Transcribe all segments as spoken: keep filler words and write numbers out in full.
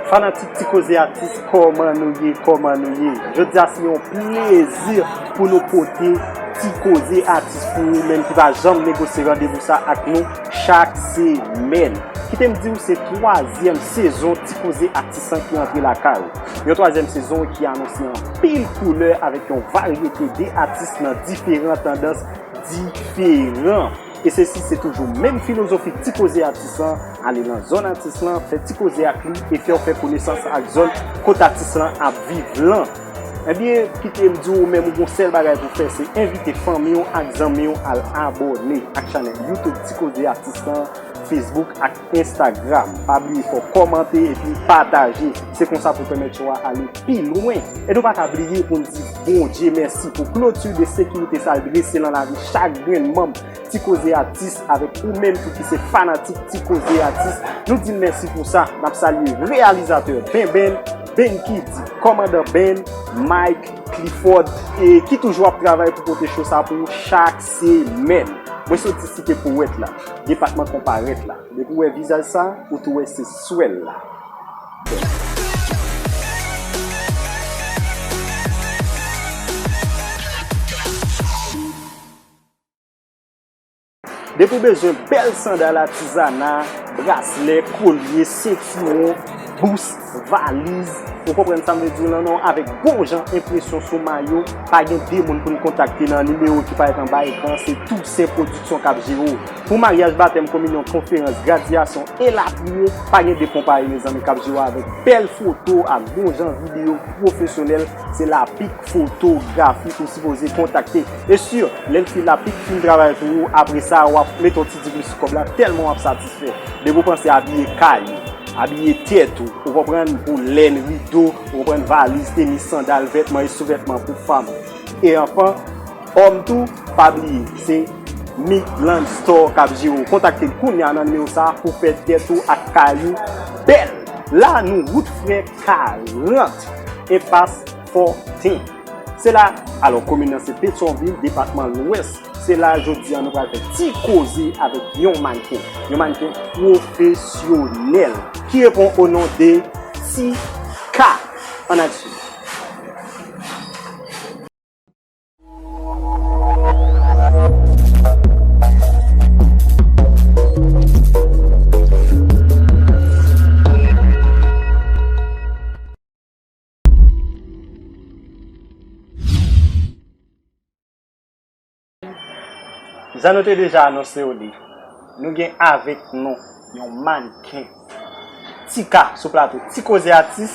Fanatik Ti Koze Atis, kòman nou ye? Kòman nou ye? Jodi a se yon plezi pou nou pote Ti Koze Atis pou ou menm ki pa janm negosye randevou sa ak nou chak semèn. Kite m di w, se twazyèm sezon Ti Koze Atis lan ki antre lakay ou. Yon twazyèm sezon ki anonse anpil koulè avèk yon varyete de atis nan diferan tandans diferan. E sesi se toujou menm filozofi Ti Koze Atis lan, ale nan zòn atis lan, fè ti koze ak li e fè w fè konesans ak zòn kot atis lan ap viv lan. Ebyen, kite m di w, ou menm ou gon sèl bagay pou fè, se envite fanmi w ak zanmi w al abòne ak chanèl YouTube Ti Koze Atis lan, Facebook ak Instagram. Pa bliye fè w kòmante epi pataje. Se konsa pou pèmèt show a ale pi lwen. E nou pa ka bliye pou n di Bondye mèsi pou kloti de sekirite sa l drese nan lavi chak grenn manm Ti Koze Atis avèk ou menm tou ki se fanatik Ti Koze Atis. Nou di l mèsi pou sa. N ap salye reyalizatè Benben, Ben Kidi, kòmandan Ben, Mike, Clifford, e ki toujou ap travay pou pote show sa pou ou chak semèn. Mwen soti site Powèt la, depatman Konparèt la. Depi w wè vizaj sa, ou tou wè se swèl la. Depi w bezwen bèl sandal atizana, braslè, kolye, sentiwon, bous, valiz, ou konprann sa m vle di w lan non, avèk bon jan enpresyon sou mayo, pa gen de moun pou n kontakte nan nimewo ki parèt anba ekran, se Toussaint Production k ap jere w. Pou maryaj, batèm, kominyon, konferans, gradyasyon, elatriye, pa gen de konpayi, mezanmi, k ap jere w avèk bèl foto ak bon jan videyo pwofesyonèl. Se Lapik Fotografi ou sipoze kontakte. E si lè l fin Lapik fin travay pou ou, apre sa, w ap mete yon ti diplis sou kòb la, tèlman w ap satisfè. Depi w panse abiye kay ou, abiye tèt ou, ou konprann, pou lèn, rido, ou konprann, valiz, tenis, sandal, vètman e souvètman pou fanm e anfan, òm tou, pa bliye, se Midland Store k ap jere w. Kontakte l kounye a nan nimewo sa a pou fè tèt ou ak kay ou bèl. La, nou wout Frè karant, enpas Fòten. Se la, alò, komin nan se Petyonvil, depatman Lwès. Se la, jodi a, nou pral fè ti koze avèk yon mannken. Yon mannken pwofesyonèl ki reponn o non de Tika. Ann al swiv. Jan nou te deja anonse w li, nou gen avèk nou yon mannken. Tika sou plato Ti Koze Atis,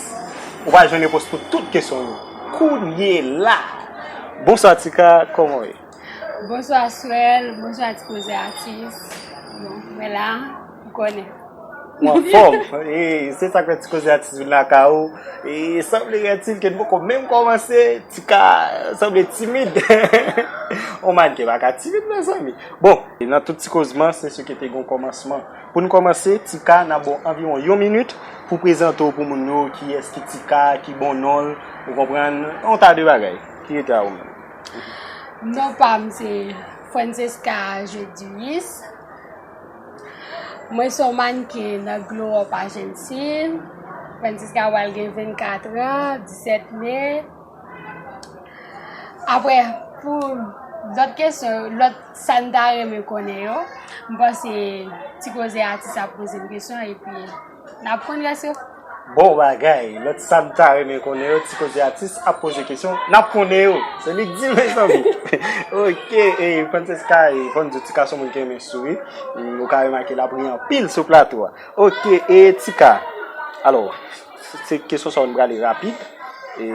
ou pral jwenn repons pou tout kesyon yo kounye la. Bonswa Tika, kòman w ye? Bonswa Swèl, bonswa Ti Koze Atis. Bon, mwen la, ou konnen. Ou anfòm? E, se sa k fè Ti Koze Atis vin lakay ou. E, sanble Red Silk, nou poko menm kòmanse, Tika sanble timid. On mannken pa ka timid, mezanmi. Bon, e nan tout ti kozman, se si ke te gen yon kòmansman. Pou n kòmanse, Tika, n ap ba w anviwon yon minit pou w prezante w pou moun yo, kiyès ki Tika, ki bon non l, ou konprann, yon ta de bagay ki rete a ou menm. Non pa m se Francesca Jedius. Mwen se yon mannken nan Glow Up Agency. Francesca pral gen vennkat an, disèt me. Apre, pou lòt kesyon, lòt sa n ta renmen konnen yo, m panse Ti Koze Atis ap poze m kesyon, epi n ap konn rès yo. Bon bagay, lòt sa m ta renmen konnen yo, Ti Koze Atis ap poze kesyon, n ap konnen yo. Se li k di, mezanmi. Ok, e Francesca, e fò n di Tika se yon moun ki renmen souri. Mm, ou ka remake l ap ri anpil sou plato a. Ok, e Tika, alò, se kesyon sa yo n prale rapid. E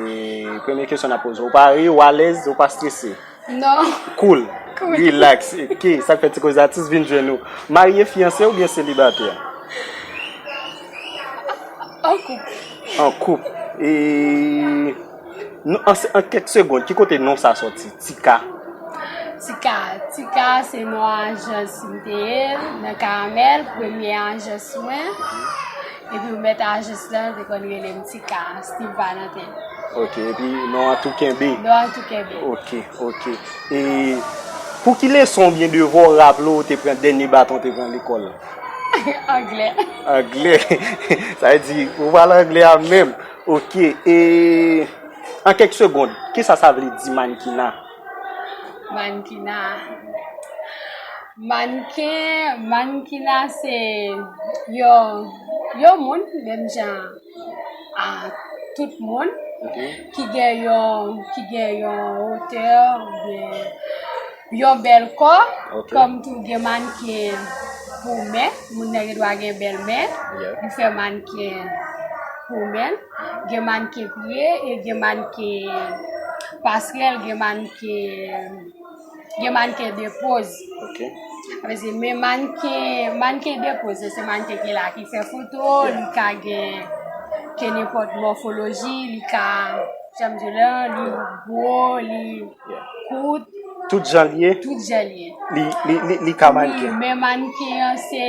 premye kesyon n ap poze w, ou pare, ou alèz, ou pa strese? Non. Cool. Cool. Relax. Ok, sa k fè Ti Koze Atis vin jwenn ou. Marye, fiyanse oubyen selibatè? An koup. An koup. E, non, an, an kèk segonn, ki kote non sa sòti? Tika. Tika. Tika se non ajans m te ye nan Karamèl, premye ajans mwen. Epi mèt ajans lan te konn rele m Tika, Steve Valentin. Ok, epi non an tou kenbe? Non an tou kenbe. Ok, ok. E pou ki leson oubyen devwa w raple w te pran dènye baton w te pran lekòl? Anglè. Anglè. Sa vle di, ou pale anglè a menm. Ok. E, an kèk segond, kisa sa vle di mannkina? Mannkina. Mannken, mannkina se yon, yon moun, menm jan a tout moun, ki gen yon, ki gen yon wotè, oubyen yon bèl kò, kòm tou gen mannken pou men, moun nan gen dwa gen bèl men, li fè mannken pou men, gen mannken pye, e gen mannken pasrèl, gen mannken, gen mannken de poz. Ok. Sa vle di, men mannken, mannken de poz, se mannken ki la, ki fè foto, li ka gen ke nenpòt mòfoloji, li ka, jan m di w la, li gwo, li kout. Tout jan l ye? Tout jan l ye. Li, li, li, li ka mannken. Wi, men mannken an, se,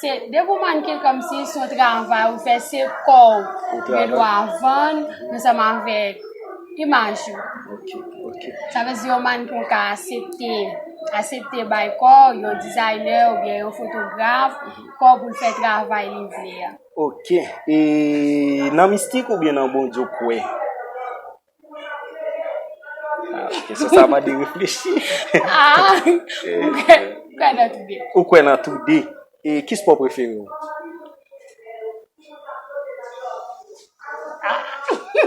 se, depi w mannken kòmsi se yon travay ou fè, se kò w. Ou gen dwa vann ansanm avèk imaj ou. Ok, ok. Sa vle di yon mannken ou ka aksepte, aksepte bay kò yon dizayner oubyen yon fotograf kò pou l fè travay li vle a. Ok. E nan mistik oubyen nan Bondye w kwè? Ah, kesyon sa mande reflechi. Ah, m kwè, m kwè nan tou de. Ou kwè nan tou de. E ki spò prefere w?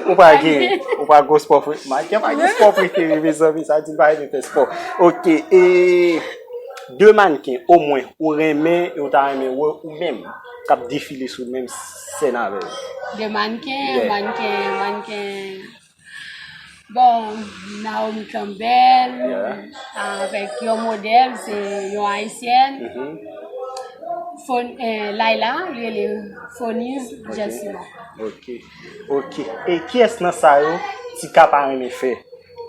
Ou pa gen, ou pa gen spò prefere. Mannken pa gen spò prefere, mezanmi, sa di l pa renmen fè spò. Ok, e de mannken, omwen, ou renmen, e ou ta renmen wè ou menm k ap defile sou menm sèn avè l? De mannken, mannken, mannken. Bon, Naomi Campbell, avèk yon modèl, se yon ayisyèn. Fon, eh, Laila, li rele Foniz Jean Simon. Ok, ok. E kiyès nan sa yo Tika pa renmen fè?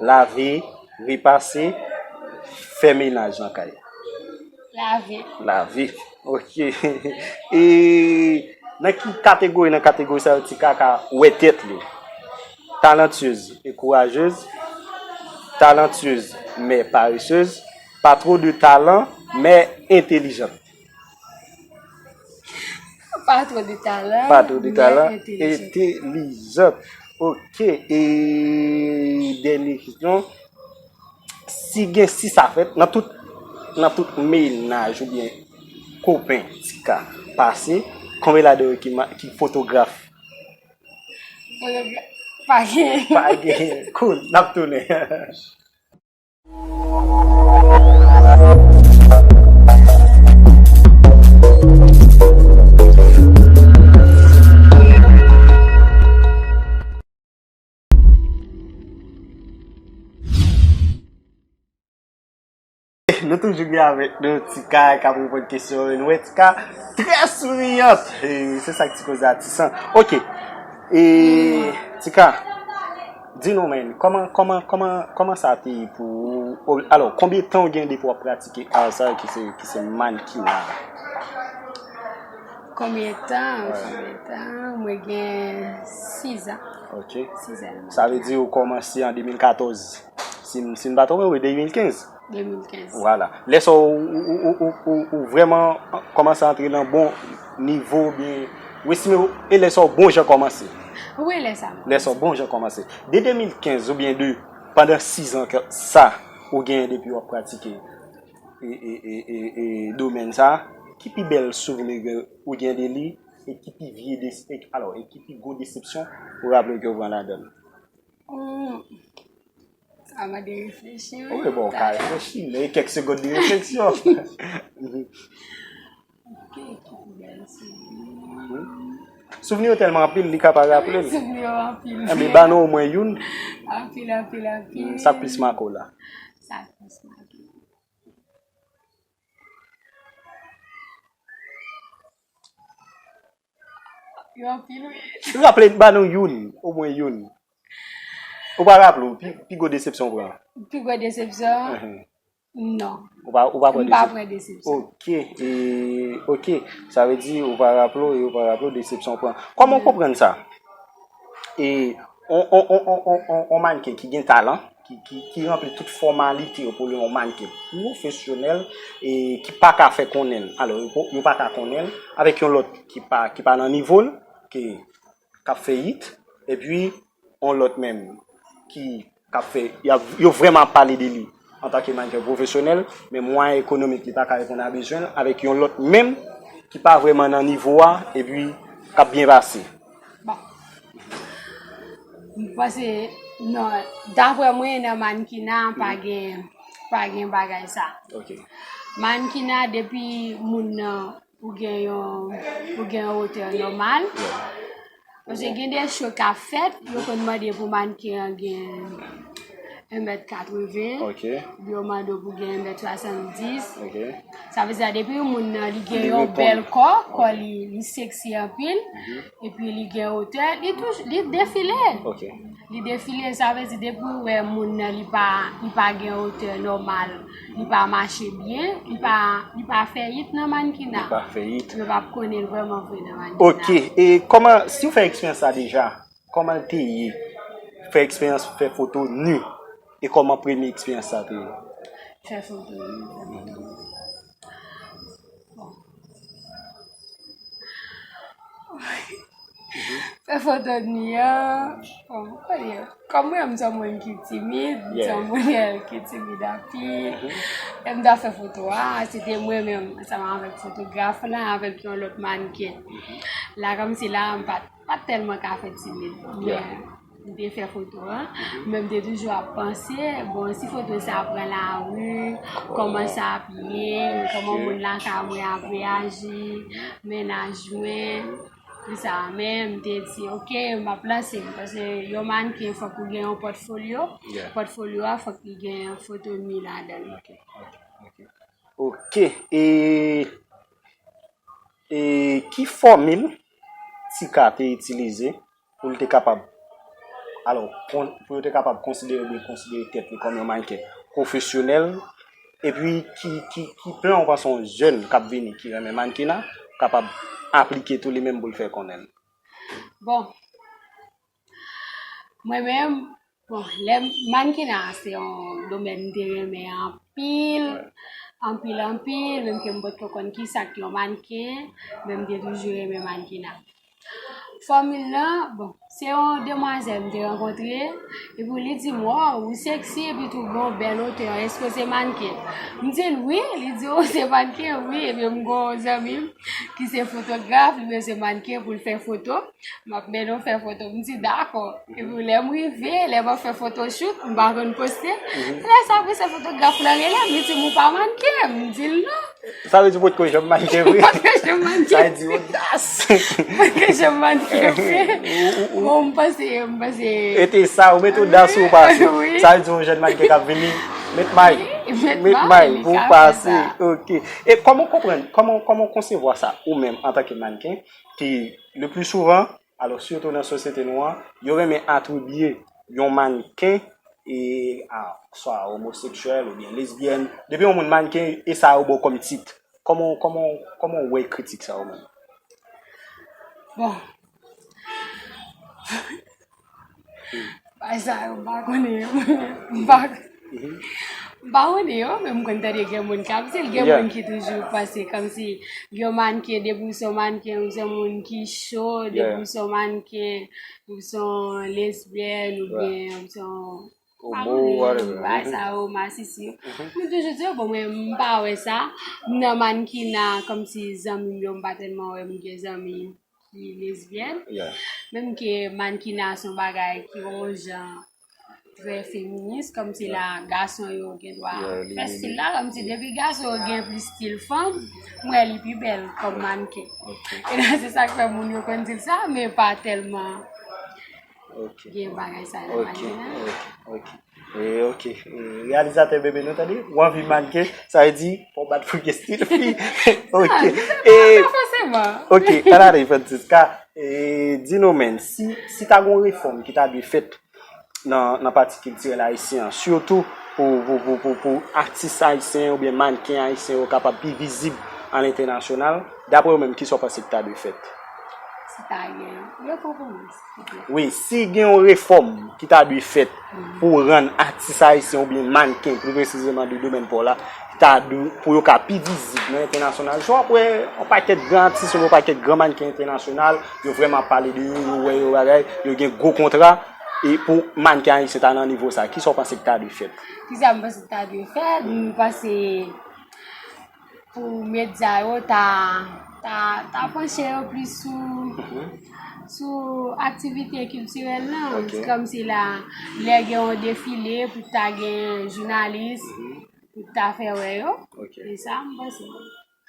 Lave, repase, fè menaj nan kay? Lave. Lave. Ok. E nan ki kategori, nan kategori sa yo Tika ka wè tèt li? Talentueuse et courageuse, talentueuse mais paresseuse, pas trop de talent mais intelligente. Pa twò de talan, pa twò de talan, entelijant. Entelijant. Ok, e dènye kesyon. Si gen, si sa fèt, nan tout, nan tout mennaj oubyen kopen Tika pase, konbyen ladan yo ki, ma- ki fotograf? Fotograf, pa gen. Pa gen. Cool, n ap tounen. Nou toujou gen avèk nou Tika k ap reponn kesyon yo. Nou wè Tika trè souriant. E se sa k ti koze atis lan. Ok. E Tika, di nou, men, kòman, kòman, kòman, kòman sa te ye pou ou? Alò, konbyen tan w gen depi w ap pratike ar sa yo ki se, ki se mannkina a? Konbyen tan? Konbyen tan? Mwen gen sis an. Ok. Sis an. Sa vle di ou kòmanse an de mil katòz. Si m, si m pa twonpe, wi, de mil kenz. De mil kenz. Vwala. Lè sa w, ou, ou vrèman kòmanse antre nan bon nivo, oubyen, ou estime, e lè sa w bon jan kòmanse? Wi, lè sa. Lè sa w bon jan kòmanse. De de mil kenz oubyen de, pandan sis an ke, sa, ou genyen depi w ap pratike e, e, e, e, e domèn sa, ki pi bèl souvni ke ou gen de li, e ki pi vye des-, e, alò, e ki pi gwo desepsyon ou raple w ke w pran ladan l? Hmm. Sa mande reflechi, wi. Wi, bon, w ka reflechi, men kèk segond de refleksyon. Ki, ki pi bèl souvni? Souvni yo tèlman anpil, li ka pa raple l. Souvni yo anpil. Enben, ban nou omwen youn. Anpil, anpil, anpil. Sa k plis make w la? Sa k plis make m. Yo anpil, wi. Raple, ban nou youn, omwen youn. Ou pa raple w, pi, pi gwo desepsyon w pran? Pi gwo desepsyon? Mhm. Non. Ou pa, ou pa pran desepsyon? M pa pran desepsyon. Ok, e, ok. Sa vle di, ou pa raple w, e ou pa raple w desepsyon w pran. Kòman w konprann sa? E, on, on, on mannken ki gen talan, ki, ki, ki ranpli tout fòmalite yo pou li yon mannken pwofesyonèl e ki pa ka fè konnen l. Alò, yo, po- yo pa ka konnen l avèk yon lòt ki pa, ki pa nan nivo l, ki, k ap fè it, epi yon lòt menm ki, k ap fè, y ap, yo vrèman ap pale de li antanke mannken pwofesyonèl, men mwayen ekonomik li pa ka reponn a bezwen l, avèk yon lòt menm ki pa vrèman nan nivo a, epi k ap byen pase. Bon. M panse, non, daprè mwen, nan mannkena, pa gen, pa gen bagay sa. Ok. Mannkena, depi moun nan, ou gen yon, ou gen yon wotè nòmal. Paske gen de cho k ap fèt, yo konn mande pou mannken an gen en mèt katreven, Ok. yo mande w pou gen en mèt swasanndis. Ok. Sa vle di depi yon moun nan li gen Li yon reponn. Bèl kò, kò li, li seksi anpil, epi li gen wotè, li touj, li defile. Ok. Li defile, sa vle di depi w wè moun nan li pa, li pa gen wotè nòmal, li pa mache byen, li pa, li pa fè it nan mannkena. Li pa fè it. Yo p ap konnen l vrèman vre nan mannkena. Ok, e kòman, si w fè eksperyans sa deja, kòman l te ye? Fè eksperyans fè foto ni, e kòman premye eksperyans sa te ye? Fè foto ni, fè foto ni. Bon. Fè foto ni an, bon, konnen, kòm mwen, m se yon moun ki timid, m se yon moun ki timid anpil. Lè m ta fè foto a, se te mwen menm, ansanm avèk fotograf lan, avèk yon lòt mannken. La, kòmsi la, m pa t, pa t tèlman ka fè timid. Men, m te fè foto a, men m te toujou ap panse, bon, si foto sa pran lari, kòman sa ap ye, kòman moun lakay mwen ap reyaji, mennaj mwen, tout sa. Men m te di, ok, m ap lanse m, paske yon mannken, fòk ou gen yon pòtfolyo. Pòtfolyo a, fòk li gen foto ni ladan l. Ok, ok, ok. Ok, e, e ki fòmil Tika te itilize pou l te kapab, alò, kon- pou yo te kapab konsidere oubyen konsidere tèt li kòm yon mannken pwofesyonèl, epi ki, ki, ki plan ou panse yon jèn k ap vini ki renmen mannkena kapab aplike tou li menm pou l fè konnen l? Bon, mwen menm, bon, lè m- mannkena se yon domèn m te renmen anpil, anpil, anpil, menm ke m potko konn kisa k yon mannken, men m te toujou renmen mannkena. Fòmil lan, bon, se yon demwazèl m te rankontre, epi li di m, "Wow, ou seksi, epi tou gen yon bèl wotè, èske w se mannken?" M di l, "Wi." Li di, "O, se mannken, wi." Epi m gen yon zanmi m ki se fotograf, li menm se mannken pou l fè foto. M ap mennen w fè foto. M di, "Dakò." Epi lè m rive, lè m ap fè fotochout, m pa konn poste. Lè sa, apre se fotograf lan rele m, li di m, "Ou pa mannken?" M di l, "Non." Sa vle di ou potko janm mannken vre? M potko janm mannken. Sa vle di odas. M potko janm mannken vre. Bon, m panse, m panse. E te sa, ou mete odas ou pase. Wi. Sa vle di yon jèn mannken k ap vini, met may. Met Met may, may li pou ka pase. Fè sa. Ok. E kòman w konprann, kòman, kòman w konsevwa sa, ou menm, antanke mannken, ki, le pli souvan, alò, sitou nan sosyete nou an, yo renmen atribye yon mannken e a swa omoseksyèl oubyen lesbyèn. Depi yon moun mannken, e sa yo ba w kòm tit. Kòman, kòman, kòman w wè kritik sa yo menm? Bon. Bagay sa yo, m pa konnen yo. M pa, m pa konnen yo, men m konn tande gen moun k ap di l, gen Yeah. Moun ki toujou panse kòmsi yon mannken, depi w se yon mannken, ou se yon moun ki cho, depi Yeah. w se yon mannken, ou se yon lesbyèn, oubyen ou se yon Homo, whatever. Bagay sa yo, masisi yo. M toujou di yo, bon, mwen, m pa wè sa. M nan mannkena, kòmsi zanmi m yo, m pa tèlman wè m gen zanmi ki lesbyèn. Yeah. Menm ke mannkena se yon bagay ki yon jan trè feminis, kòmsi la, gason yo gen dwa Yeah, li- fè stil la, kòmsi depi gason yo gen plis stil fanm, m wè li pi bèl kòm mannken. Ok. E la, se sa k fè moun yo konn di l sa, men pa tèlman Ok. gen bagay sa nan Ok, mannyè a. Ok, ok. E, ok. E, reyalizatè Bebe, nou tande? Ou anvi mannken, sa vle di, fò w bat pou gen stil fi. Ok. E, Pa fòseman. Ok, ann ale, Francisca. E, di nou, men, si, si ta gen yon refòm ki ta dwe fèt nan, nan pati kiltirèl ayisyen an, sitou pou, pou, pou, pou, pou atis ayisyen oubyen mannken ayisyen yo kapab pi vizib alentènasyonal, daprè ou menm, kisa w panse ki ta dwe fèt? Si ta gen, yo pran pou mwen, silvouplè. Wi, si gen yon refòm ki ta dwe fèt pou rann atis ayisyen oubyen mannken, pli presizeman de domèn pa w la, ta dwe, pou yo ka pi vizib nan entènasyonal. Jan w ap wè yon pakèt gran atis, yon pakèt gran mannken entènasyonal, yo vrèman ap pale de yo, yo wè yo bagay, yo gen gwo kontra, e pou mannken ayisyen ta nan nivo sa, kisa w panse ki ta dwe fèt? Kisa m panse ki ta dwe fèt? M panse pou medya yo ta, ta, ta panche yo plis sou, sou aktivite kiltirèl lan. Ok. Kòmsi la, lè gen yon defile, pou ta gen jounalis, pou ta fè wè yo. Ok. Se sa, m panse.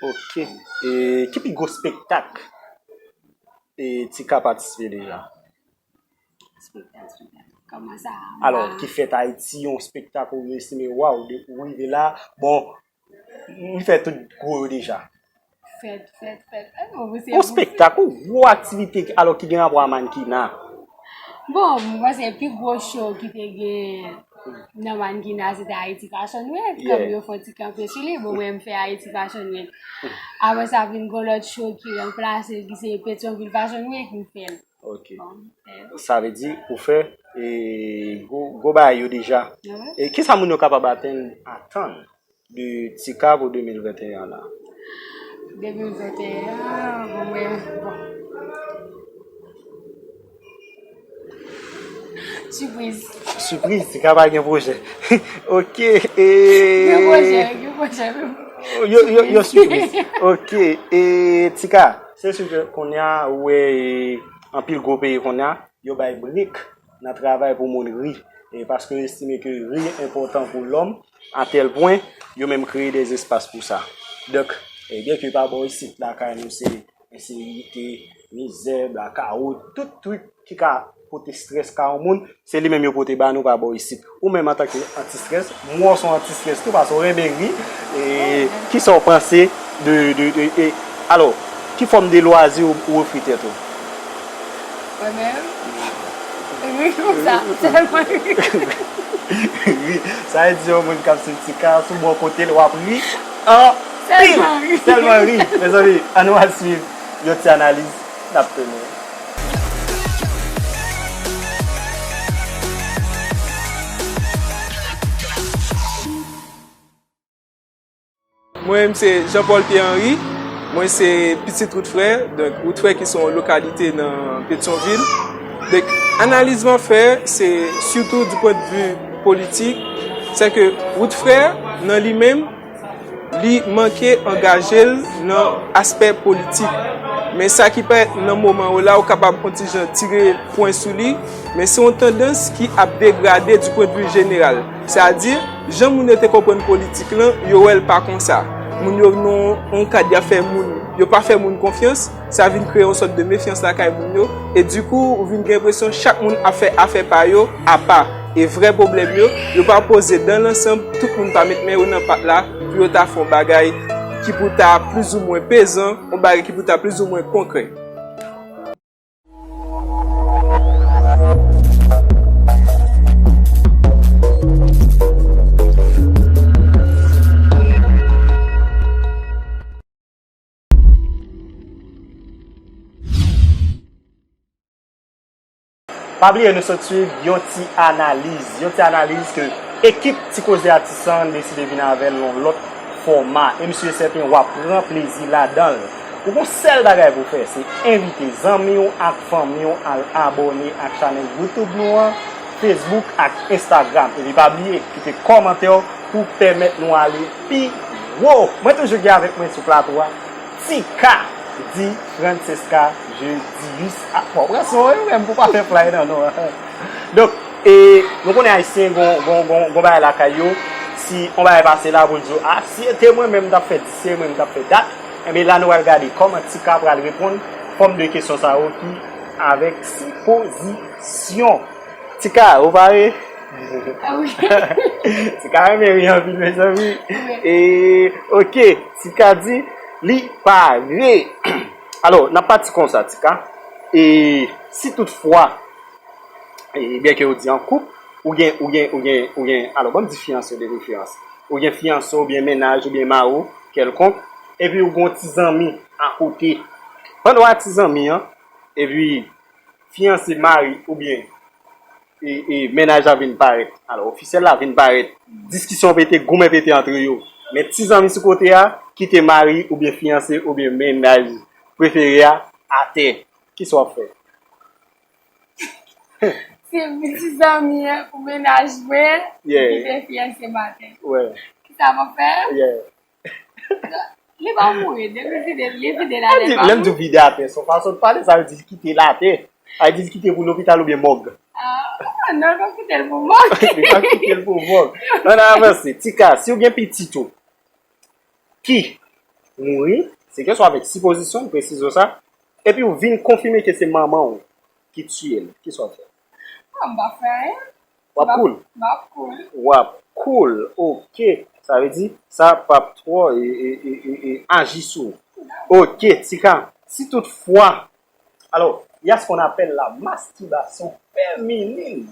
Ok. E ki pi gwo spektak e Tika patisipe deja? Spektak, spektak. Kòman sa? Alò, ki fèt Ayiti, yon spektak ou estime, waw, depi ou rive la, bon, m fè tout gwo yo deja. Fèt, fèt, fèt. E bon, se yon spektak, yon gwo aktivite, alò, ki gen rapò a mannkena. Bon, m panse pi gwo show ki te gen nan mannkena, se te Haiti Fashion Week. Kòm yo fè yon ti kanpe sou li, bon, mwen, m fè Haiti Fashion Week. Apre sa, vin gen lòt show ki ranplase l, ki se Petyonvil Fashion Week, m fè l. Ok. Bon, eh. Sa vle di ou fè, e, gwo, gwo bagay yo deja. Ah ouais? E kisa moun yo kapab atann, atann de Tika pou de mil venteyen la? De mil venteyen, bon, mwen, bon. Sipriz. Sipriz, Tika pa gen pwojè. Ok, e... Gen pwojè, gen pwojè. Yo, yo, yo sipriz. Ok, e Tika, se si ke kounye a, ou wè, e, anpil gwo peyi kounye a, yo bay brik nan travay pou moun ri, e paske yo estime ke ri enpòtan pou lòm, a tèl pwen, yo menm kreye de espas pou sa. Donk, e byen ke pa bò isit, lakay nou se ensekirite, mizè, blakawout, tout trik ki ka pote estrès ka yon moun, se li menm yo pote ba nou pa bò isit. Ou menm antanke anti-estrès, m wè w se yon anti-estrès tou, paske w renmen ri, e kisa w panse de, de, de, e, alò, ki fòm de lwazi ou, ou ofri tèt ou? Mwen menm, ri konsa, sèlman ri. Ri. Sa vle di yon moun k ap swiv Tika sou bò kote l, w ap ri anpil. Sèlman ri. Sèlman ri. Mezanmi, ann nou al swiv yon ti analiz, n ap tounen. Mwen, m se Jean Paul Pierre Henry. Mwen se pitit Wout Frè, donk Wout Frè ki se yon lokalite nan Petyonvil. Donk, analiz mwen fè, se sitou du point de vue politik, se ke Wout Frè, nan li menm, li manke angaje l nan aspè politik. Men sa ki parèt nan moman yo la, ou kapab yon ti jan tire pwen sou li, men se yon tandans ki ap degrade du point de vue jeneral. Sètadi, jan moun yo te konprann politik lan, yo wè l pa konsa. Moun yo nan yon kad y ap fè moun, yo pa fè moun konfyans, sa vin kreye yon sòt de mefyans lakay moun yo, e dikou, ou vin gen enpresyon chak moun ap fè afè pa yo apa. E vrè pwoblèm yo, yo pa poze dan lansanm, tout moun pa met men yo nan pat la pou yo ta fè yon bagay ki pou ta plizoumwen pezan, yon bagay ki pou ta plizoumwen konkrè. Pa bliye nou sot swiv yon ti analiz, yon ti analiz ke ekip Ti Koze Atis an deside vin avè l yon lòt fòma. E m si e sèten w ap pran plezi ladan l. Ou gon sèl bagay pou w fè, se envite zanmi w ak fanmi w al abòne ak chanèl YouTube nou an, Facebook ak Instagram. Epi pa bliye kite kòmantè w pou pèmèt nou ale pi wo. Mwen toujou gen avèk mwen sou plato a, Tika di Francesca Jedius. Ah, bon, pran son wi, menm pou pa fè flay nan non. Donk, e, nou konnen Ayisyen gon, gon, gon, gon bagay lakay yo. Si yon bagay pase la pou l di w, ah, si se te mwen menm, m t ap fè dis, se mwen, m t ap fè dat. Enben, la nou pral gade kòman Tika pral reponn fòm de kesyon sa yo ki avèk sipozisyon. Tika, ou pare? Ah wi. Tika renmen ri anpil, mezanmi. Wi. E, ok, Tika di li pare. Alò, n ap pati konsa, Tika. E si toutfwa, e, byen ke ou di an koup, ou gen, ou gen, ou gen, ou gen, alò, ban m di fiyanse de preferans. Ou gen fiyanse w, oubyen mennaj, oubyen mari w, kèlkonk, epi ou gen yon ti zanmi akote. Pandan w a ti zanmi an, epi fiyanse, mari oubyen e, e, mennaj la vin parèt. Alò, ofisyèl la vin parèt. Diskisyon pete, goumen pete antre yo. Men ti zanmi sou kote a kite mari oubyen fiyanse oubyen mennaj prefere a atè. Kisa w ap fè? Se ti zanmi an pou mennaj mwen, yeah, kite fiyanse m atè. Wè. Kisa m ap fè? Yeah. Li pa mouri, depi vide, li vide la. Lè m di w vide atè, se yon fason de pale, sa vle di kite l atè. Sa vle di kite l pou lopital oubyen mòg. Ah, non, l p ap kite l pou mòg. Li p ap kite l pou mòg. Ann avanse. Tika, si w gen pitit ou ki mouri, se kesyon avèk sipozisyon, m presize w sa, epi w vin konfime ke se manman w ki tiye l, kisa w ap fè? Ah, m p ap fè anyen. W ap cool? M ap cool. W ap cool, ok. Sa vle di, sa p ap twò e, e, e, e, e aji sou ou. Ok, Tika, si tout fwa, alò, il y a ce qu'on appelle la masturbation féminine.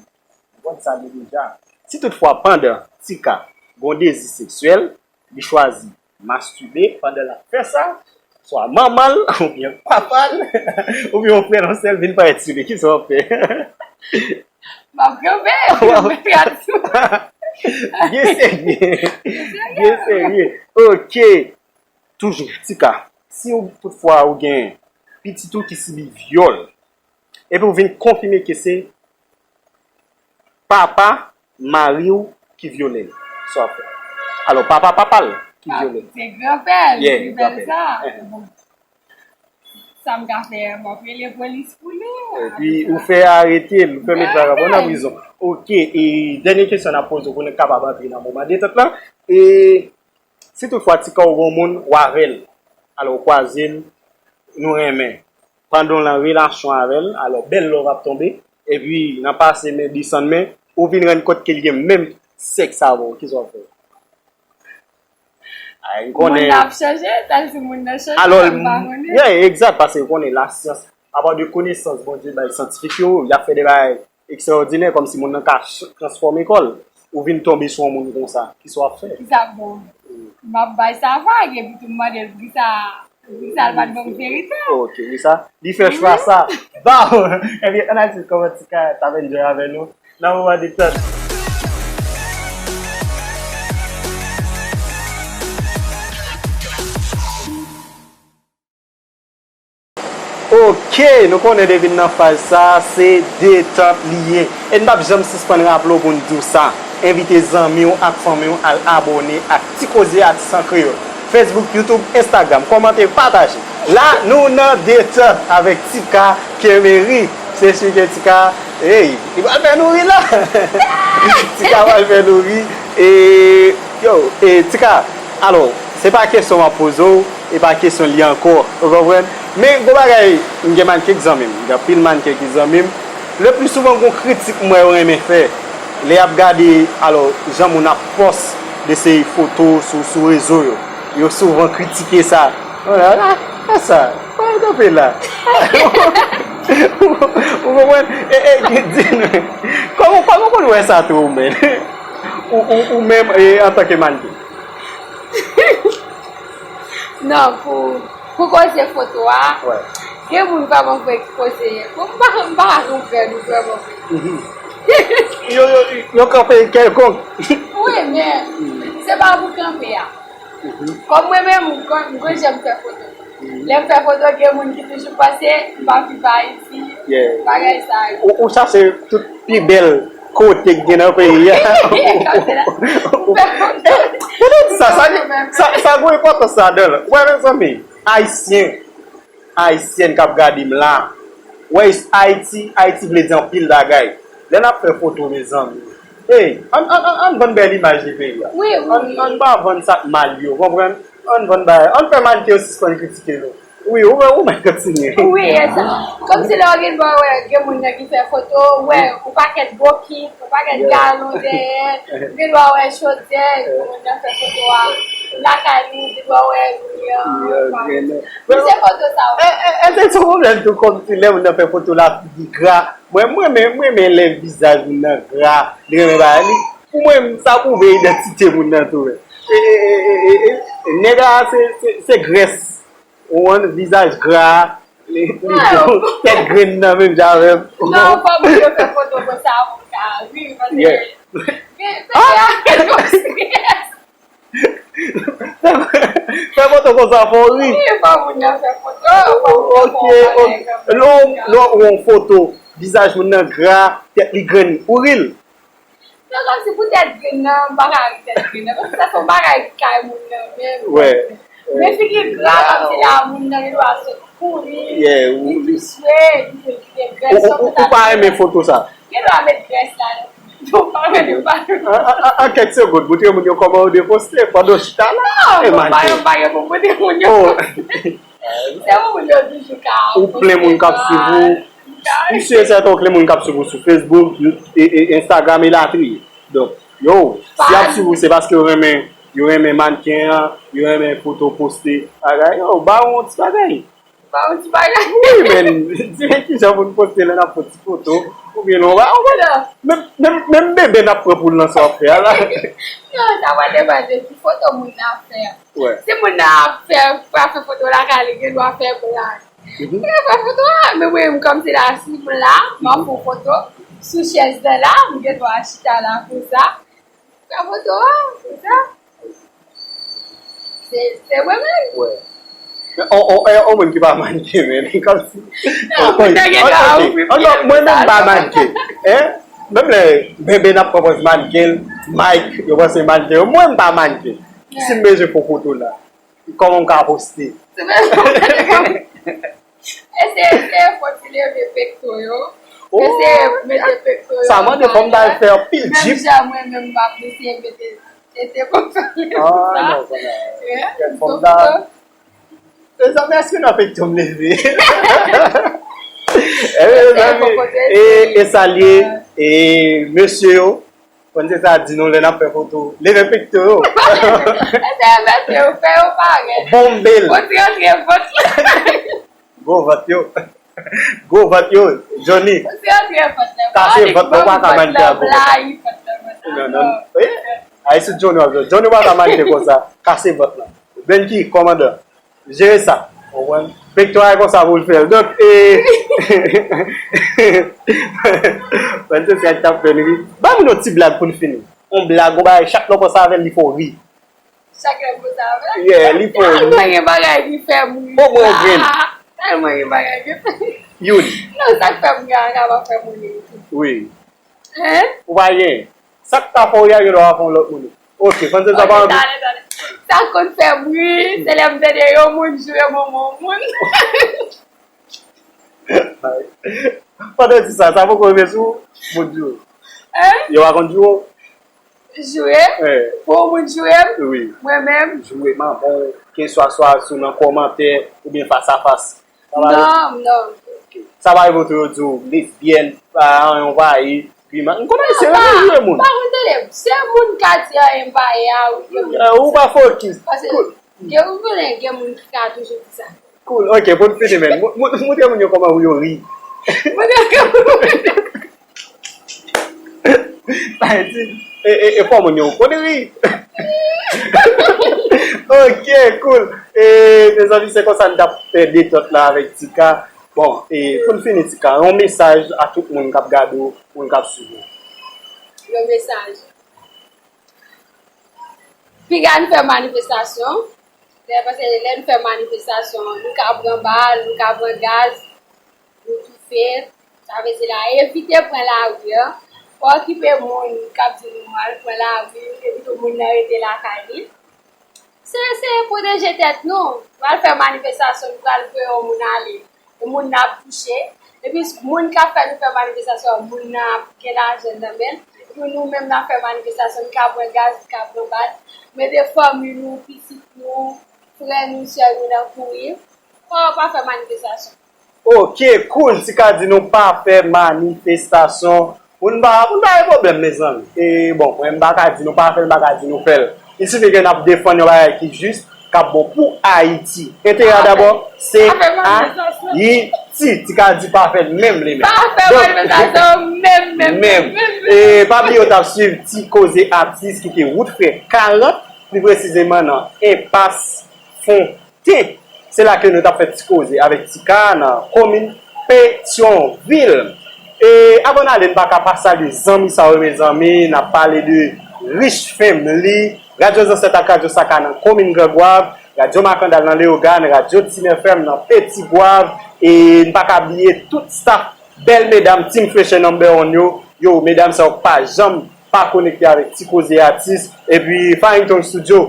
Ou konn sa de deja. Si tout fwa pandan Tika gon dezi seksyèl, li chwazi mastibe pandan l ap fè sa, swa manman l, oubyen papa l, oubyen yon frè l, yon sè l vin parèt sou li, kisa w ap fè? M ap kanpe, m ap fè tou. Byen serye. Byen serye. Ok. Toujou, Tika, si w, toutfwa ou gen pitit ou ki sibi vyòl, epi w vin konfime ke se papa mari w ki vyole l, sa w ap fè? Alò, papa papa l ki vyole l. Se granpè l ki fè l sa. Bon, sa m ka fè, m ap rele polis pou li. Epi ou fè arete l, ou fè met vagabon nan prizon. Ok, e dènye kesyon n ap poze w pou nou kapab antre nan moman detant lan. E si toutfwa Tika ou gen yon moun, w avè l, alò ou kwaze l, nou renmen, pandan w nan relasyon avè l, alò bèl love ap tonbe, epi nan pase men, desann men, ou vin rann kont ke l gen menm sèks avè w, kisa w ap fè? Ay, m konnen. Moun nan ap chanje, sa vle di moun nan chanje, alò, m pa konnen. Yeah, egzat, paske ou konnen lasyans, apa de konesans Bondye bay syantifik yo, y ap fè de bagay ekstraòdinè, kòmsi moun nan ka ch-, transfòme kò l, ou vin tonbe sou yon moun konsa, kisa w ap fè? Kisa, bon, m ap bay sa vag, epi tou m mande l poukisa, poukisa l pa t ban m verite. Ok, wi sa, li fè chwa sa. Bon, ebyen, ann al swiv kòmantè Tika t ap enjoy avè nou nan moman detant. Ok, nou konnen depi n nan faz sa, se detant li ye. E n p ap janm sispann raple w pou n di w sa. Envite zanmi w ak fanmi w al abòne ak Ti Koze Atis an Kreyòl. Facebook, YouTube, Instagram, kòmante, pataje. La, nou nan detant avèk Tika Kemery. Se si ke Tika, ey, li pral fè nou ri la. Tika pral fè nou ri. E, yo, e, Tika, alò, se pa kesyon m ap poze w, e pa kesyon li ankò, ou konprann? Men gon bagay, m gen mannken k zanmi m, gen anpil mannken ki zanmi m. Le pli souvan gon kritik m wè yo renmen fè. Lè y ap gade, alò, jan moun ap pòs de seri foto sou, sou rezo yo, yo souvan kritike sa. Oh la la, sa, sa, pa kanpe la. Ou konprann? E, e, di nou, kòman, kòman w konn wè sa tou ou menm? Ou, ou, ou menm, e, antanke mannken? Non, pou, pou koze foto a, gen moun vrèman vre ki poze, bon, m pa, m pa konprann ou vrèman vre. Yo, yo, yo kanpe kèlkonk. Wi, men se pa pou kanpe a. Kòm mwen menm, m konn, m konn jan m fè foto. Lè m fè foto, gen moun ki toujou panse m pa viv Ayiti. Bagay sa yo. Ou, ou chache tout pi bèl kote k gen nan peyi a. Ou, ou, ou, ou, ou di sa, sa, sa, sa gen enpòtans ladan l. Ou wè, mezanmi, Ayisyen, Ayisyèn k ap gade m la, wè, Ayiti, Ayiti vle di anpil bagay. Lè n ap fè foto, mezanmi, ey, ann, ann, ann, ann vann bèl imaj de peyi a. Wi, wi. Ann, ann pa vann sa k mal yo, konprann? Ann vann bagay. Ann fè mannken yo sispann kritike nou. Wi, ou, ou mèt kontinye. Wi, e sa. Kòmsi lè w gen dwa wè, gen moun nan ki fè foto, ou wè yon pakèt bokit, yon pakèt galon dèyè, ou gen dwa wè chodyè, gen moun nan fè foto a lakay li, ou gen dwa wè li an. Wi, se foto sa w. E, e, e, se yon pwoblèm tou, kòmsi lè moun nan fè foto la figi gra. Mwen, mwen, mwen, mwen renmen lè vizaj moun nan gra, li renmen bagay li. Pou mwen, sa pwouve idantite moun nan tou, men. E, e, e, e, e, e, nèg la, se, se, se grès. Ou konprann? Vizaj gra, Li, li, tèt grenn nan menm jan avè m. Non, fò moun yo fè foto konsa pou ka ri, paske gen, gen, gen, gen, gen, Fè foto konsa fò w ri. Wi, fò moun nan fè foto, fò moun nan fè yon bagay. Ok, ok. Lè w, lè w wè yon foto, vizaj moun nan gra, tèt li grenn, ou ri l. Non, kòmsi pou tèt grenn nan, m pa ka ri tèt grenn nan, paske sa se yon bagay ki kay moun nan menm. Wè. Men figi gra, kòmsi la moun nan gen dwa sot kouri, li tou swe, li gen grès. Ou, ou, ou pa renmen foto sa? Gen dwa met grès la, non. Ou pa renmen pa. An, an, an, an kèk segonn, montre moun yo kòman yo deposte pandan w chita la. Non, m pa, m pa gen pou montre moun yo. Se moun yo toujou ka. Ou plen moun k ap swiv ou. M si e sèten ou plen moun k ap swiv ou sou Facebook, You-, e, e, Instagram, elatriye. Donk, yo, si y ap swiv ou, se paske yo renmen, yo renmen mannken an, yo renmen foto w poste. Bagay, yo, ba w yon ti bagay. Ba yon ti bagay. Wi, men, di men kijan pou n poste lè n ap fè ti foto, oubyen nou ba, ou konprann? Menm, menm, menm bebe n ap pran pou l nan sa w ap fè a la. Non, sa va depann de ki foto moun nan ap fè. Wè. Si moun nan ap fè, pa fè foto lakay li, gen dwa fè blag. Mhm. Li fè foto a, men mwen menm kòmsi la, si m la, m ap fè yon foto sou chèz la, m gen dwa chita la konsa. Fè foto a, konsa. Se, se mwen menm. Wè. Men, on, on, on, on moun ki pa mannken, men, li kòmsi. Non, moun nan gen dwa ouvri pye l konsa. Mwen menm pa mannken. Hein? Menm lè bebe n ap pran pòz mannken, Mike, yo panse mannken. Mwen m pa mannken. Si m bezwen pran foto la, kòman m ka poste? Eseye, eseye fò ti leve pekto yo. Eseye mete pekto yo. Sa mande fò m ta al fè anpil jip. Menm jan mwen menm m ap eseye mete tete konsa. Ah, non, konsa. Fò m ta. Mezanmi, èske nan pekto m leve? Eh, mezanmi. E, e salye, e mesye yo. Fò n se sa di nou lè n ap fè foto. Leve pekto yo. Eseye mete yo, fè yo parèt. Bonbe l. Ou ti rantre vant la. Gwo vant yo. Gwo vant yo. Johnny. Ou ti rantre vant la. Kase vant la, ou pa ka mannken avè l. Non, non. Wi. Ay, si Johnny w ap jwe. Johnny w pa ka mannken konsa. Kase vant la. Benki, kòmandan. Jere sa. Konprann? Pektoral konsa pou l fè l. Donk, e, Francis Rad t ap fè n ri. Ban moun yon ti blag pou n fini. Yon blag, yon bagay, chak lè w panse avè l, li fè w ri. Chak lè m panse avè l? Yeah, li fè w ri. Tèlman gen bagay ki fè m ri. Omwen yon grenn. Ah, tèlman gen bagay ki fè m ri. Youn. Non, sa k fè m ri a ka pa fè m ri. Wi. Hein? Ou pa gen. Sa k ta fè w ri a gen dwa pa fè yon lòt moun. Ok, Francis sa pa anvi. Talè, talè. Sa k konn fè m ri, se lè m tande yon moun joure manman yon moun. Pandan w di sa, sa poko rive sou moun joure w? Hein? Yo pa konn joure w? Joure? Eh. Pou yon moun joure m? Wi. Mwen menm? Joure manman w, kenswa swa sou nan kòmantè oubyen fas a fas. Non, non. Ok. Sa pa rive w tou yo di w lesbyèn, pa anyen w pa ye, grimas. M konnen se renmen joure moun. Pa konn tande, se moun ka di anyen m pa ye a, wi. Eh, ou pa fokis. Paske gen, ou konnen gen moun ki ka toujou di sa. Cool. Ok, pou n fini, men. Mou-, mou-, moutre moun yo kòman pou yo ri. Moutre yo kòman. Sa vle di, e, e, e fò moun yo konn ri. Ok, cool. E, mezanmi, se konsa n t ap fè detòt la avèk Tika. Bon, e, pou n fini, Tika, yon mesaj a tout moun k ap gade w, moun k ap swiv ou. Yon mesaj. Piga n fè manifestasyon. Lè, paske lè n fè manifestasyon, nou ka pran bal, nou ka pran gaz, nou toufe. Sa vle di la, evite pran lari a. Pa okipe moun k ap di nou al pran lari, evite moun nan rete lakay li. Se, se pwoteje tèt nou. Pral fè manifestasyon, nou pral voye yon moun ale. E moun nan ap touche. Epi moun k ap fè nou fè manifestasyon, moun nan ap gen lajan nan men l. Epi nou menm n ap fè manifestasyon, nou ka pran gaz, nou ka pran bal. Mete fanmi nou, pitit nou, frè nou, sè nou nan kouri. Pa, pa fè manifestasyon. Ok, cool. Tika di nou pa fè manifestasyon. Moun pa, moun pa gen pwoblèm, mezanmi. E, bon, mwen, m pa ka di nou pa fè l, m pa ka di nou fè l. Il suffit ke n ap defann yon bagay ki jis, k ap bon pou Ayiti. Enterè a dabò, se Ayiti. Tika di pa fè l menm li menm. Pa fè manifestasyon menm, menm, menm, menm. E, pa bliye w t ap swiv Ti Koze Atis ki te wout fè karant, pli presizeman nan enpas Fon Te, Se la ke nou t ap fè ti koze avèk Tika nan komin Petyonvil. E avan n ale, n pa ka pa salye zanmi sa yo, mezanmi. N ap pale de Rich Family, Radyo Zansèt ak Radyo Saka nan komin Gran Gwav, Radyo Makandal nan Leyogàn, Radyo Tim F M nan Peti Gwav, e n pa ka bliye tout staff, bèl medam, Team Fresh and Number One yo. Yo, medam sa yo pa janm pa konekte avèk Ti Koze Atis. Epi Farrington Studio,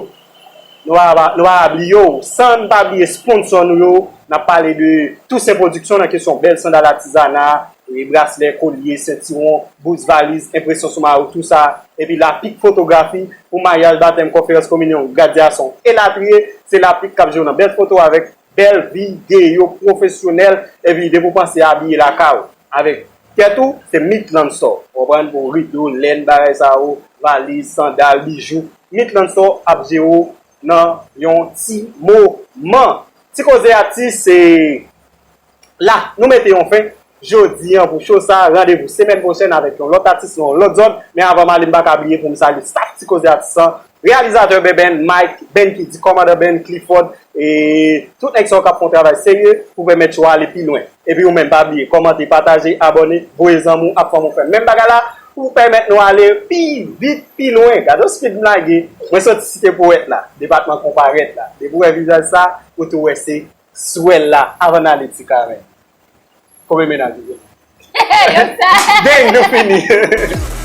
nou pa, nou pa bliye w. San n pa bliye sponsò nou yo, n ap pale de Toussaint Production nan kesyon bèl sandal atizana, e braslè, kolye, sentiwon, bous, valiz, enpresyon sou mayo, tou sa. Epi Lapik Fotografi pou maryaj, batèm, konferans, kominyon, gradyasyon, elatriye. Se Lapik k ap jere w nan bèl foto avèk bèl videyo pwofesyonèl. Epi depi w panse abiye lakay ou avèk tèt ou, se Midland Store. Ou konprann, pou rido, lèn, bagay sa yo, valiz, sandal, bijou. Midland Store ap jere w nan yon ti moman. Ti Koze Atis, se la nou mete yon fen jodi an pou cho sa. Randevou semèn pwochèn avèk yon lòt atis nan yon lòt zòn. Men avan m ale, m pa ka bliye pou m salye staff Ti Koze Atis lan, reyalizatè Beben, Mike, Ben Kidi, kòmandan Ben, Clifford, e tout nèg sa yo k ap fè yon travay serye pou pèmèt cho a ale pi lwen. Epi ou menm, pa bliye kòmante, pataje, abòne, voye zanmi w ak fanmi w fè menm bagay la pou pèmèt nou ale pi vit, pi lwen. Gade yon speed m lage, mwen soti Site Powèt la, depatman Konparèt la. Depi w wè vizaj sa, ou tou wè se swèl la. Avan n ale, Ti Karen, konbyen mennaj ou gen? Yo sa. Deng, nou fini.